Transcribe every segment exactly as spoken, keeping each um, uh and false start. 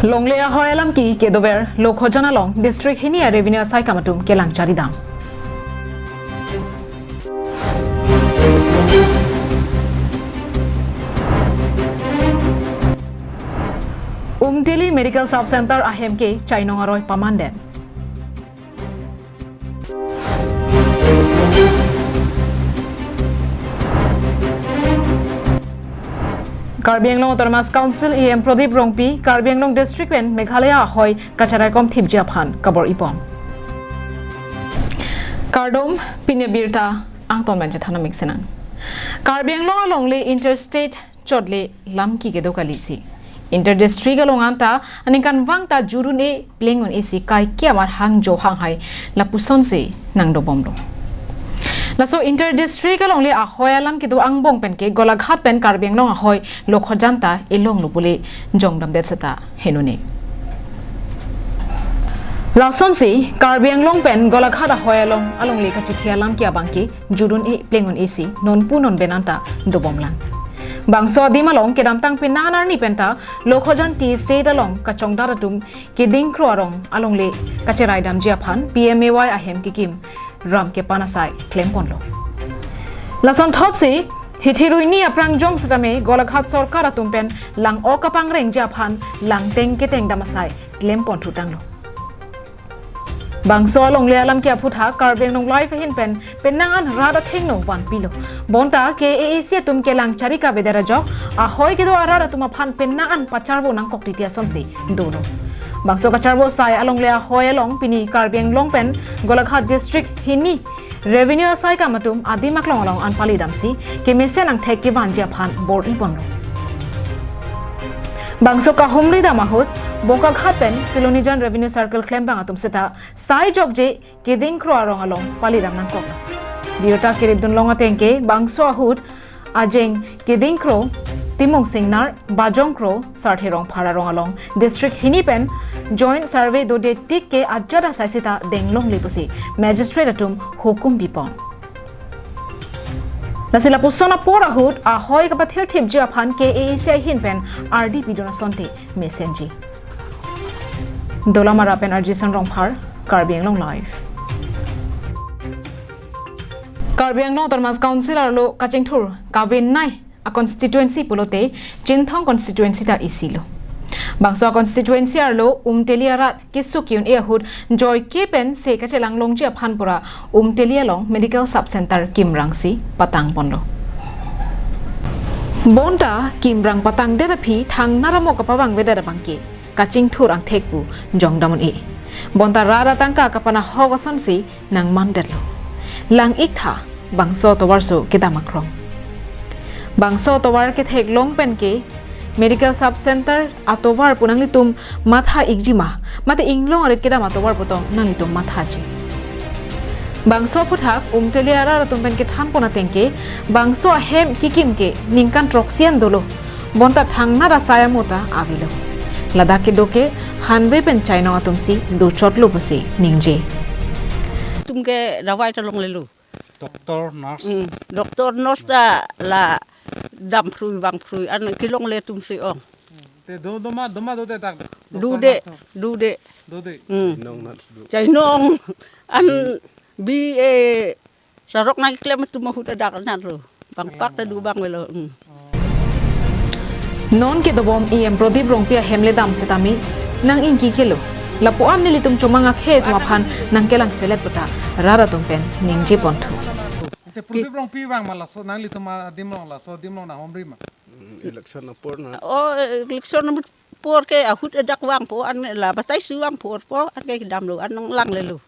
Longle ahoi alam ke kedover Lokhojan along district hini a-revenue asaikam atum kelang charidam. Umtili Medical Sub Center ahem ke chainong aroi pamandet. Karbi Anglong Autonomous Council E M Pradip Rongpi, Karbi Anglong District pen Meghalaya ahoi kacharaikom thipji aphan kabor-i pon. Kardom, pini abirta angton pen chethan amik sinang. Karbi Anglong alongle interstate chotle lam ke kedo kalisi. Inter district along anta aningkanvang ta jur un-e pleng un-e si kaike amat hangjo hanghai lapuson si nangdobomlo. Laso inter district alongle ahoi alam kedo angbong pen ke Golaghat pen Karbi Anglong ahoi Lokhojan ta elonglo pule jongdamdet seta henone. Lasonsi Karbi Anglong pen Golaghat ahoi along alongle kachithi alam ke abang ke jur un-e pleng un-e si nonpu nonben anta dobomlang. Bangso adim along kedamtang penang arni penta Lokhojan Tea Estate along kachongdat atum keding kro arong alongle kacheraidamji aphan P M A Y ahem kekim ram kepan asai klemponlo. Lason thotsi hithi ruini aphrang jong setame Golaghat sorkar atum pen lang-ok kapangrengji aphan langteng ketengdam asai klemponthutanglo. Bangso alongle alam ke aphuthak Karbi Anglong Live ahin pen penang an rat athengno vanpilo. Bonta K A A C atum kelang chari kavedet ajok ahoi kedo arat atum aphan penang an pacharvo nangkok titi asonsi dolo. Bangso kacharvo asai alongle ahoi along pini Karbi Anglong pen Golaghat district hini revenue asaikam atum adim aklong along an palidamsi kemesen angthek kevanji aphan bor-i ponlo. Bangso kahumridam ahut Bokaghat pen Silonijan Revenue Circle klembang atum seta sai jokje keding kro arong along palidam nangkok. Birta keripdunlong ateng ke bangso ahut ajeng keding kro, Timung Singnar, Bajong kro, Sarthe Rongphar arong along district hini pen joint survey dode tik ke ajat asai seta denglongle pusi magistrate atum hukum pipon. Lasi lapuson apor ahut ahoi kapathir thipji aphan K A A C ahin pen ardi pidun asonte mesenji. Dolamara pen Arjison Rongphar, Karbi Anglong Live. Karbi Anglong Autonomous Council arlo kachingthur kavenei a-constituency pulote Chinthong constituency ta isilo. Bangso a-constituency arlo Umteli arat keso ke-un-e ahut joike pensi kachelanglongji aphan pura Umteli along medical sub center kimrangsi patangponlo. Bonta kimrang patangdet aphi thangnat amo kapavangvedet abang ke kachingthur angthek pu jongdam un-e. Bonta rat atangka kapanahok asonsi nangmandetlo. Lang-iktha bangso atovarso kedam akrong. Bangso atovar ketheklong pen ke medical sub center atovar pu nanglitum matha-ikji ma, mate inglong arit kedam atovar pu tong nanglitum mathaji? Bangso aphuthak Umteli arat atum pen kethanpon ateng ke bangso ahem kekim ke ningkan throksi an dolo. Bonta thangnat asai amo ta avelo. Ladak kedo ke hanve pen chainong atumsi dochotlo pusi ningje. Atum ke dawai ta longlelo. Doctor, nurse. Hmm, doctor, nurse ta la dam phrui vang phrui an kelongle atumsi ong. Te do, doma, doma do te dak. Doctor, dude, nurse to. Dude. Dude. Hmm. Chainong nurse do. Chainong an B A sarok nangklem atum ahut adak anlo. Bang pak ta do bang velo. Hmm. Non kedobom E M Pradip Rongpi ahem le dam setame nang-ingkikelo. Lapu-an nelitum chomang akhei atum aphan nangkelangselet puta rat atum pen ningjeponthu. Te Pradip Rongpi vang ma laso nanglitum adim along, laso adim along nanghumri ma? Election apor na. Oh, election apor ke ahut adak vangpo an la batai si vangpo po an ke damlo an nanglanglelo.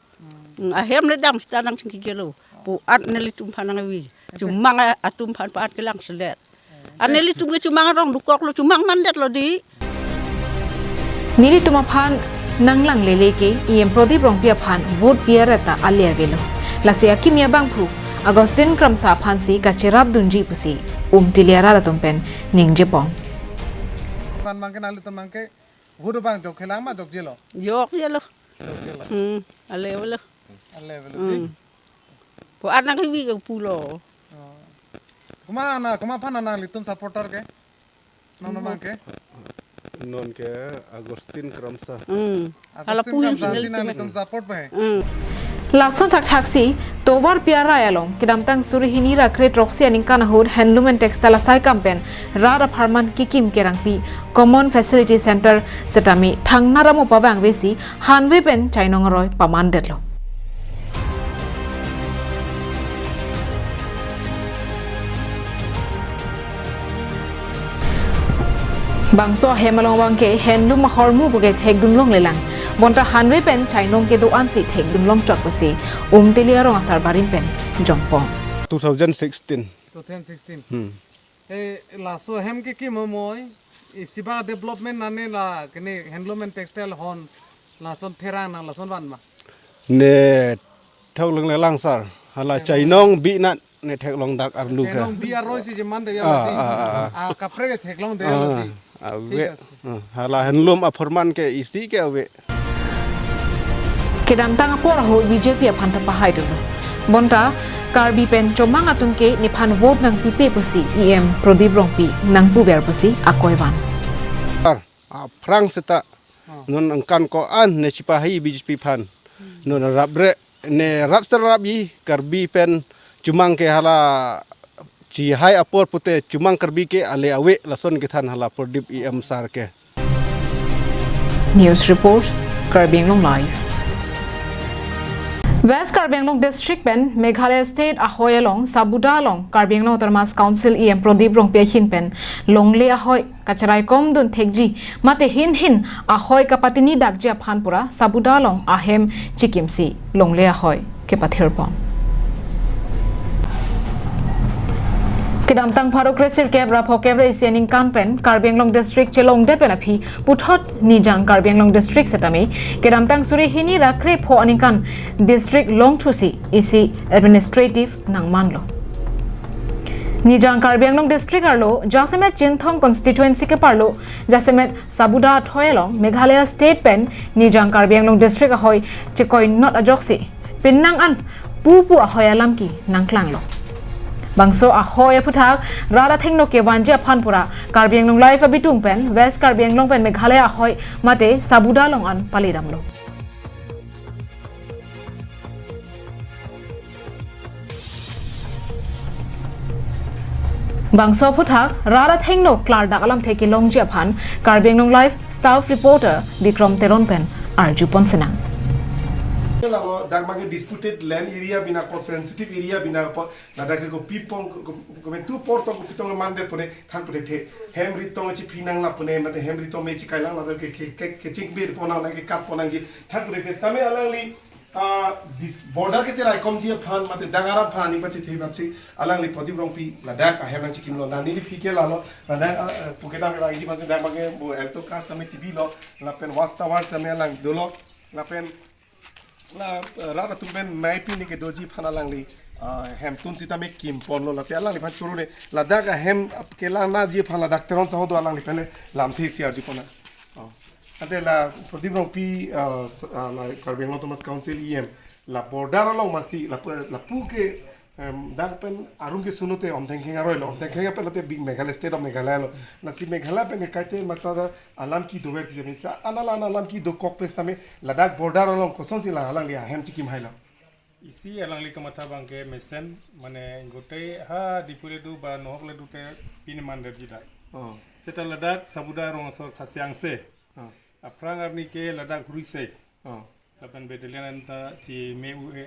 Hmm, ahem le dam seta nangchingkikelo. Pu an nelitum aphan nangvi. Chomang atum aphan pa an kelangselet. An nelitum ke chomang arong dokoklo, chomang mandetlo di. Nelitum aphan nanglanglele ke E M Pradip Rongpi aphan vote pi aret ta ale avelo. Lasi akimi abangphu Augustine Kramsa aphansi kacherapdunji pusi Umtili arat atum pen ningjepon. Pan mangke nanglitum mangke vote abang jokthelang ma jokjelo? Jokjelo. Jokjelo. Hmm, ale avelo. Ale avelo di. Hmm. Pu an nangvi ke pulo. Oh. Komat na, komat aphan nanglitum supporter ke? Non non mangke? Non ke Agustin Kramsa. Hmm. Hala Agustin puhin Kramsa sinel sina tume. Netum support pai. Hmm. Lason thakthaksi, Tovar Piara along, kedamtang suri hini ra kre throksi aningkan ahut Handloom and Textile asai kam pen rat apharman kekim kerangpi Common Facility Center setame thangnaram pavangvesi hanve pen chainong aroi pamandetlo. Bangso ahem along abangke handloom ahormu puke thekdunlonglelang. Bonta hanve pen chainong kedo-ansi thekdunlongchot pusi Umtili arong asar barim pen jongpon. Two thousand sixteen. Two thousand sixteen. Hmm. Eh, laso ahem kekim ahormu, eh, isi ba development nane la kene handloom and textile hon lason therang nang lason van ma. Ne theklonglelang sar. Hala chainong bi nat ne theklong dak arlo ke. Chainong bi aroi si jeman de ya. Ah, ah, ah, ah. Ah, kaprek theklong de ya. Ah, si. Ah, thik we. Ase. Ah, hala handloom apharman ke isi ke ave. Kedamtang apor ahut B J P aphan ta pahai dolo. Bonta Karbi pen chomang atum ke nephan vote nangpipe pusi E M Prodip Rongpi nangpuver pusi akoi van. Ar, aphrang seta. Ah. Non angkan ko-an ne chipahai B J P aphan. Non rabre ne rap sar rap-i Karbi pen chomang ke hala chihai apor pute chomang Karbi ke ale ave lason kethan hala Prodip E M sar ke. News report, Karbi Anglong Live. West Karbi Anglong District pen Meghalaya State ahoi along Sabuda along Karbi Anglong Autonomous Council E M Prodip Rongpi ahin pen longle ahoi kacharaikom dun thekji mate hin hin ahoi kapatini dakji aphan pura Sabuda along ahem chikimsi longle ahoi kepathirpon. Kedamtang pharo kresirkep ra phokep ra isi aningkan pen Karbi Anglong District chelongdet pen aphi puthot Nijang Karbi Anglong District setame kedamtang suri hini ra krepho aningkan district longthusi isi administrative nangmanlo. Nijang Karbi Anglong District arlo jasemet Chinthong constituency keparlo jasemet Sabuda athoi along Meghalaya State pen Nijang Karbi Anglong District ahoi chekoinot ajoksi penang an pupu ahoi alam ke nangklanglo. Bangso ahoi aphuthak rat athengno kevanji aphan pura Karbi Anglong Live abitung pen West Karbi Anglong pen Meghalaya ahoi mate Sabuda along an palidamlo. Bangso aphuthak rat athengno klardak alamthe kelongji aphan Karbi Anglong Live staff reporter Bikrom Teron pen arjupon sinang. Lalo dak abangke disputed land area bina apot, sensitive area bina apot, ladak ke kopi pong, ko, ko, kopi tu por tong, kopi tong mande pone thang pone the. Hem ritong chiphi nang la pone, mate hem ritong me chikai lang ladak ke, ke, ke, kechingbe pon nang, ke kap pon nangji thang pone the. Setame alangli, ah, dis-, border kacharaikomji aphan, mate dak arat aphan ni pachethe bapsi alangli Prodip Rongpi ladak ahem nangchikimlo, la neliphi ke lalo, ladak, ah, ah, puke nang rangji aphansi dak abangke bo Alto car setame chibilo, lapen watch tower setame alang dolo, lapen la, eh, rat atum pen mei pini kedoji aphan alangli, ah, hemtun setame kimponlo, lasi alangliphan choro ne ladak ahem kelang nangji aphan ladak Teron saho do alangliphan lamthe isi arjupon nang. Oh. Ante la Prodip Rongpi, ah, s-, ah, la Karbi Anglong Autonomous Council E M la border along masi lapu, lapu ke, em, dak pen arum ke sunote Umthengkheng aroilo, Umthengkheng pen lote big Meghalaya, State of Meghalaya lo. Lasi Meghalaya pen ke kaite mata da alam kedover ti, misa anala ana alam kedokok pen setame ladak border along kosonsi la alangli ahem chikim hailo. Isi alangli kamatha abangke mesen, mane gote ha Diphu le do ba Nohok le do te pini mandet jida. Oh. Seta ladak Sabuda arong asor khasiang se. Oh. Aphrang arni ke ladak hurise. Oh. Lapen battalion anta chi me u e.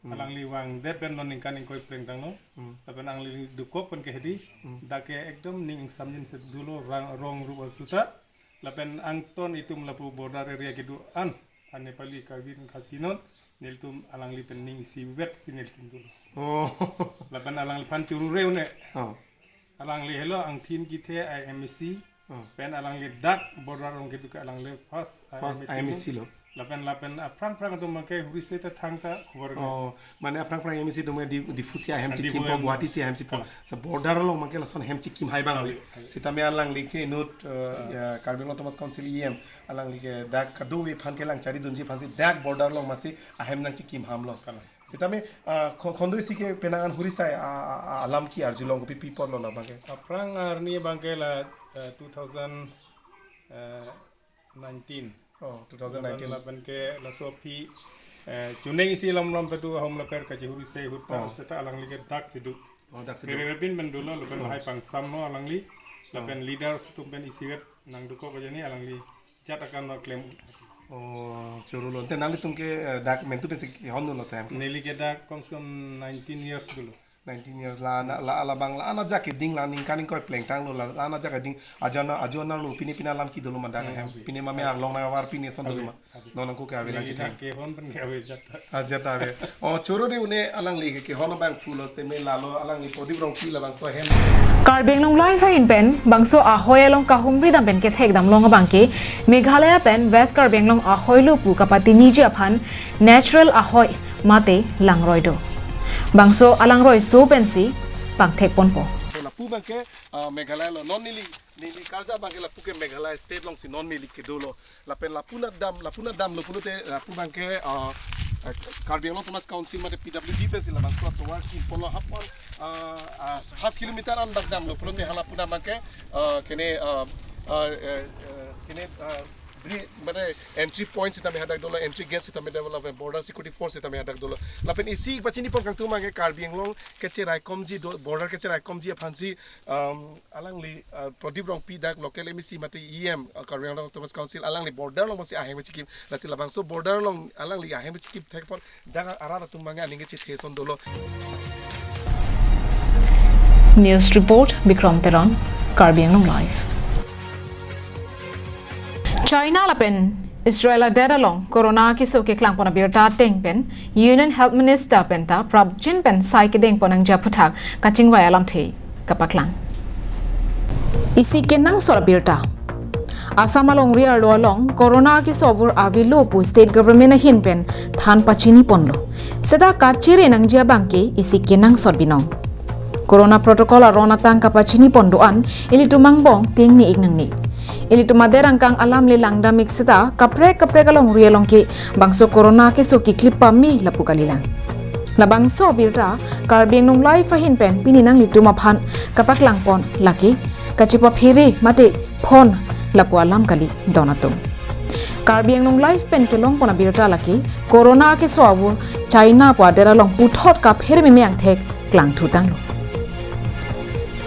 Hmm. Alangli vangdet pen non ningkan ingkoi plengtanglo. Hmm. Lapen alangli dokok pen ke hedi. Hmm. Dak ke ekdom ning ingsamjin si dolo rang, rong rup asu ta. Lapen angton itum lapu border area kedo-an, an Nepali Karbi Khasi non, nelitum alangli pen ning isivetsi nelitum dolo. Oh. Lapen alangliphan choro re une. Oh. Alangli helo angthin kethe I M A C. Oh. Pen alangli dak border arong kedo ke alangli first, first I M A C I M A C lo. Lo. Lapen, lapen aphrang phrang atum abangke hurise ta thangta khobor ne. Oh, mane aphrang phrang I M A C atum di, Diphu si ahem, ah, chikim Diphu po, em. Guwahati si ahem chikim po. Ah. So border along abangke lason hem chikim hai abang. Ah, ave. Ah, ave. Setame alangli ke inut, eh, ah, ya, Karbi Anglong Autonomous Council E M, alangli ke dak kadokave aphan kelang charidunji aphansi dak border along masi ahem nangchikim hamlo. Kalang. Setame, ah, kho-, khondoi si ke penang an hurisai, ah, ah, ah, alam ke arjulong kopi pi apotlo la abangke. Aphrang arni abangke la, eh, two thousand eh, nineteen. Oh, two thousand nineteen. Lapen, lapen ke laso aphi, eh, chuning isi lam lam tadu ahum lapen kachihuri se hut ta Oh. seta alangli ke dak si do. Oh, dak si do. Kerepin pen dolo lapen Oh. lahai pangsamlo alangli. Lapen Oh. leaders atum pen isivet nangdukok ajani alangli jat akan no klem. Oh, choro lo. Ante nanglitum ke, eh, dak mentu pensi kehondunlo sem? Neli ke dak kom se kom nineteen years dolo. Nineteen years la, na, la, labang la, ana ajak keding la, ningkan ingkoi plengtanglo la, la, ana ajak keding, ajo ana, ajo ana lo, pine pine alam kedo lo ma dak Hmm, hem, abi. pine mame Abi. arlong nangkevar pine ason Abi. dolo ma. Abi. Non nangko ke ave Neli lang chithang. dak kehon pen ke ave jat ta. Ah, jat ta ave. Oh, choro de une alangli ke, kehon abang full hoste me lalo alangli Prodip Rongpi labangso ahem. Karbi Anglong Live ahin pen, bangso ahoi along kahumri dam pen kethek damlong abang ke, Meghalaya pen West Karbi Anglong ahoi lo pu kapatiniji aphan natural ahoi mate langroi do. Bangso alangroi so pensi pangthek ponpo. Lapu abang ke, ah, Meghalaya lo, non neli, neli karja abang ke lapu ke Meghalaya State alongsi non neli kedo lo. Lapen lapu na dam, lapu na damlo pulote, lapu abang ke, ah, ah, Karbi Anglong Autonomous Council mate P W D pensi labangso atovar kim ponlo hapon, ah, ah, half kilometer an bak damlo pulote hala lapu na abang ke, ah, kene, ah, ah, eh, eh, kene, ah, bri-, mane entry point sitame hadak dolo, entry gate sitame dolo, lapen border security force sitame hadak dolo. Lapen isi pachini pon kangtung abang ke Karbi Anglong kecheraikomji do, border kecheraikomji aphansi, um, alangli, uh, Prodip Rongpi dak local M A C mate E M, uh, Karbi Anglong Autonomous Council alangli border along masi aheng chikim. Lasi labangso border along alangli aheng chikim thek pon dak arat atum abang aning kechethe ason dolo. News report, Bikram Teron, Karbi Anglong Live. China lapen Israel adet along corona keso keklang pon abirta ateng pen Union Health Minister penta prapjin pen sai kedeng pon nangji aphuthak kachingvai alamthe kapaklang. Isi kenangsot abirta. Assam alongri arlo along corona keso avur avelo pu state government ahin pen than pachini ponlo. Seta kachere nangji abang ke isi kenangsot binong. Corona protocol aron atang kapachini pon do-an ilitum angbong tingni ik nangne. Ilitum adet angkang alam le langdam ik seta kaprek kaprek alongri along ke bangso corona keso keklip pame lapu kalilang. Labangso abirta Karbi Anglong Live ahin pen pini nanglitum aphan kapaklang pon lake kachepaphere mate phon lapu alam kali don atum. Karbi Anglong Live pen kelong pon abirta lake corona keso avur China pu adet along puthot kaphere meme angthek klangthu tanglo.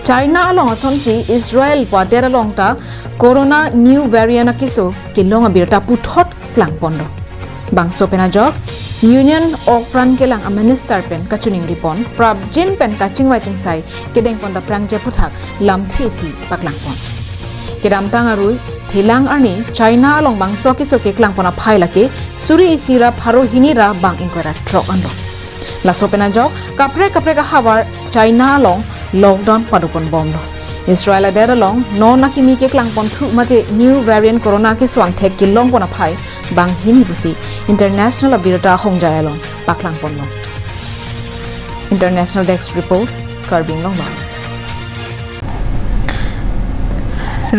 China along asonsi Israel pu adet along ta corona new variant akeso kelong abirta puthot klang ponlo. Bangso pen ajok Union okpran kelang a minister pen kachiningri pon prapjin pen kachingvai chingsai kedeng pon ta prangje aphuthak lamthe si paklang pon. Kedamtang arui thelang arni China along bangso keso keklang pon aphai lake suri isi ra pharo hini ra bang ingkoi ra throk anlo. Laso pen ajok kaprek kaprek ahavar China along lockdown pado pon bomlo. Israel adet along non akimi keklang ponthu mate new variant corona keso angthek kelong pon aphai banghini pusi international abirta ahongjai along paklang ponlo. International Desk Report, Karbi Anglong Live.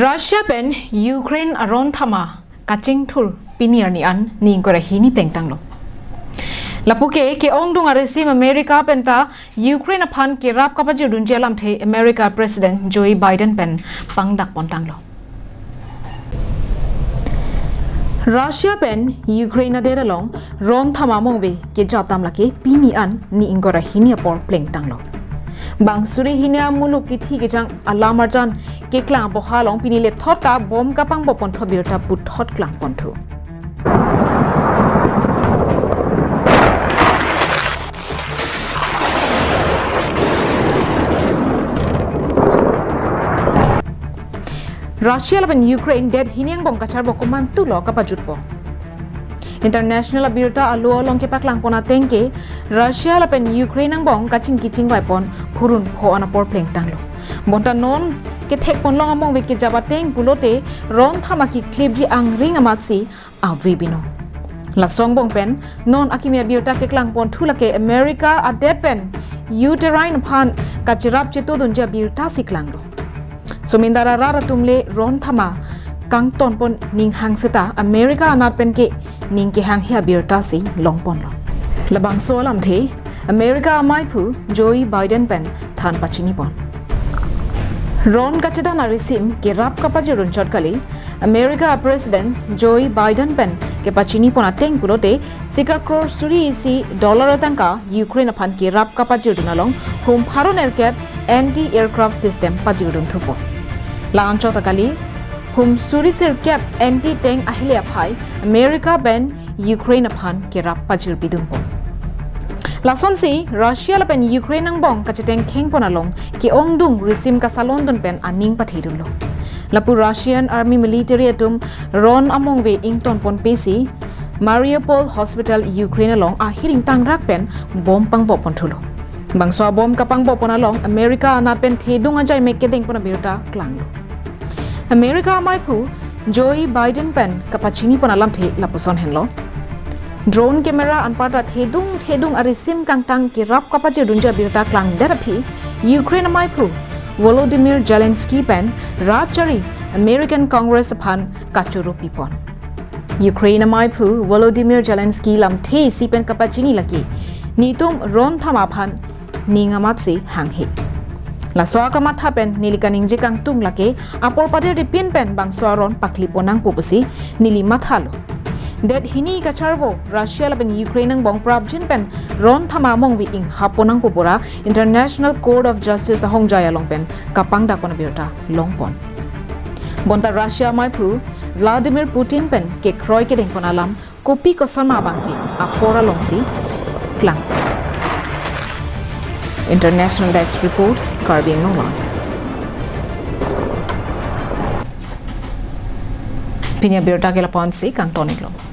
Russia pen Ukraine aron thama kachingthur pini arni an ni ingkoi ra hini plengtanglo. Lapu ke ke-ongdung aresim America penta Ukraine aphan kerap kapajirdunji alamthe America President Joe Biden pen pangdak pontanglo. Russia pen Ukraine adet along ron thama mongve kejapdam lake pini an ni ingkoi ra hini apor plengtanglo. Bang suri hini amuluk kithi kejang alam arjan keklang aboha along pini lethot ta bom kapangbo ponthu abirta puthot klang ponthu. Russia lapen Ukraine det hini angbong kacharbo komantulo kapajutpo. International abirta alo along kepaklang pon ateng ke Russia lapen Ukraine angbong kachingki chingvai pon phurun pho an apor plengtanglo. Bonta non kethek ponlong amongve kejap ateng pulote ron thama keklipji angring amatsi ave binong. Laso angbong pen non akimi abirta keklang ponthu lake America adet pen Ukraine aphan kachirap chetodunji abirta si klanglo. Somindar arat atum le ron thama kangton pon ning hang seta America anat pen ke ning kehanghe abirta si long ponlo. Labangso alamthe America amaiphu Joe Biden pen than pachini pon. Ron kachedan arisim kerap kapajirdun chot kali, America President Joe Biden pen kepachini pon ateng pulote sika crore suri isi dollar atangka Ukraine aphan kerap kapajirdun along hum pharo nerkep anti-aircraft system pajirdun thupo. La-anchot kali, hum suri sirkep anti-tank ahile aphai America pen Ukraine aphan kerap pajirpidunpo. Lasonsi Russia lapen Ukraine angbong kachetengkheng pon along ke-ongdung risim kasalondun pen aning pathedunlo. Lapu Russian army military atum ron amongve ington ponpesi Mariupol hospital Ukraine along ahir ingtangrak pen bom pangbo ponthulo. Bangso abom kapangbo pon along America anat pen thedung ajai mek kedeng pon abirta klanglo. America amaiphu Joe Biden pen kapachini pon alamthe lapuson henlo. Drone camera anparta thedung thedung arisim kangtang kerap kapajirdunji abirta klangdet aphi Ukraine amaiphu Volodymyr Zelensky pen rat chari American Congress aphan kachoro pipon. Ukraine amaiphu Volodymyr Zelensky lamthe isi pen kapachini lake nitum ron thama aphan ning amatsi hanghe. Laso akamatha pen neli kaningje kangtung lake apor padir dipin pen bangso aron pakli ponnangpo pusi neli mathalo. Det hini kacharvo Russia lapen Ukraine angbong prapjin pen ron thama amongve inghap ponnangpo pura International Court of Justice ahongjai along pen kapangdak pon abirta longpon. Bonta Russia amaiphu Vladimir Putin pen kekroi kedeng pon alam kopi kosonma abangke apor alongsi klang. International Desk Report, Karbi Anglong Live. Pini abirta ke lapu-ansi kangton-iklo.